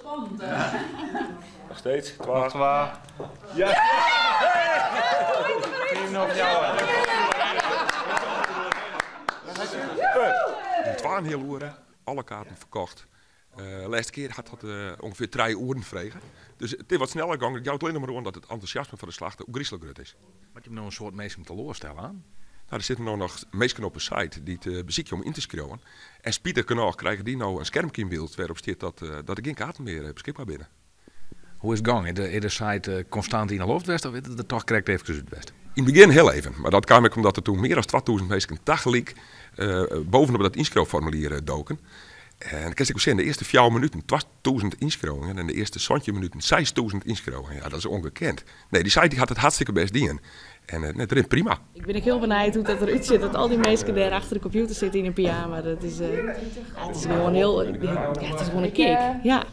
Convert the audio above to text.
Spannend. Nog steeds. Twa. Noch twa. Ja! Noch fjouwer. Yn twaenheal oere alle kaarten ferkocht. Lêste kear hat dat ûngefear trije oeren frege. Dus it is wat sneller gong. It jout allinne mar oan dat it entûsjasme foar de Slachte ôfgryslik grut is. Moatte jim no in soad minsken teloarstelle? No, der sitte no noch minsken op 'e site dy't besykje om yn te skriuwen. En spitich genôch krije dy no in skermke yn byld wêrop stiet dat der gjin kaarten mear beskikber binne. Hoe is it gong? Is de site konstant yn 'e loft west of is it der toch krekt efkes út west? Yn it begjin hiel even, mar dat kaam ek omdat der toen mear as 2000 minsken tagelyk bovenop dat ynskriuwformulier doken. En dan kinst ek wol sjen, de earste fjouwer minuten 2000 ynskriuwingen en de earste 17 minuten 6000 ynskriuwingen. Ja, dat is ongekend. Nee, dy site dy hat it hartstikke bêst dien. En it rint prima. Ik bin ek hiel benijd hoe't dat derút sjocht, dat al dy minsken dêr achter de kompjûter sitte yn in pyjama. Dat is, ja, it is gewoan hiel, ja, it is gewoan in kick. Ja.